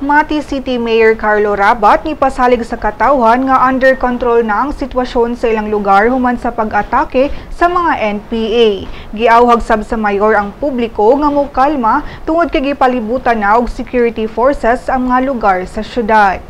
Mati City Mayor Carlo Rabat nipasalig sa katawhan nga under control na ang sitwasyon sa ilang lugar human sa pag-atake sa mga NPA. Giawhag sab sa mayor ang publiko nga mokalma tungod kay gipalibutan na og security forces ang mga lugar sa syudad.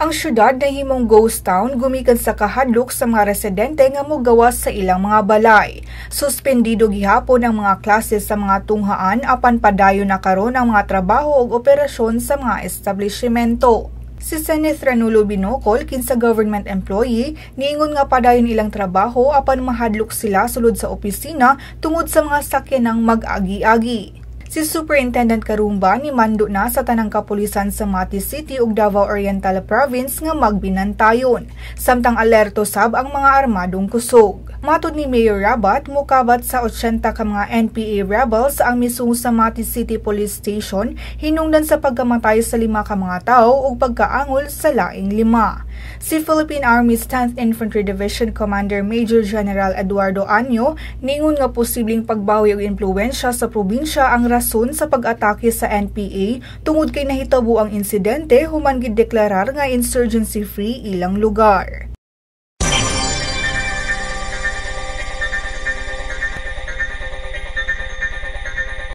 Ang syudad nahimong ghost town gumikan sa kahadlok sa mga residente nga mogawas sa ilang mga balay. Suspendido gihapon ang mga klase sa mga tunghaan apan padayon na karon ang mga trabaho ug operasyon sa mga establishmento. Si Zenith Ranulo Binocol, kinsa government employee, niingon nga padayon ilang trabaho apan mahadlok sila sulod sa opisina tungod sa mga sakyanang mag-agi-agi. Si Superintendent Karumba nimando na sa tanang kapulisan sa Mati City ug Davao Oriental Province nga magbinantayon. Samtang alerto sab ang mga armadong kusog. Matod ni Mayor Rabat, mukabat sa 80 ka mga NPA rebels ang misung sa Mati City Police Station hinungdan sa pagkamatay sa lima ka mga tawo ug pagkaangol sa laing lima. Si Philippine Army's 10th Infantry Division Commander Major General Eduardo Año ningon nga posibleng pagbawi og impluwensya sa probinsya ang rason sa pag-atake sa NPA tungod kay nahitabo ang insidente human gideklarar nga insurgency free ilang lugar.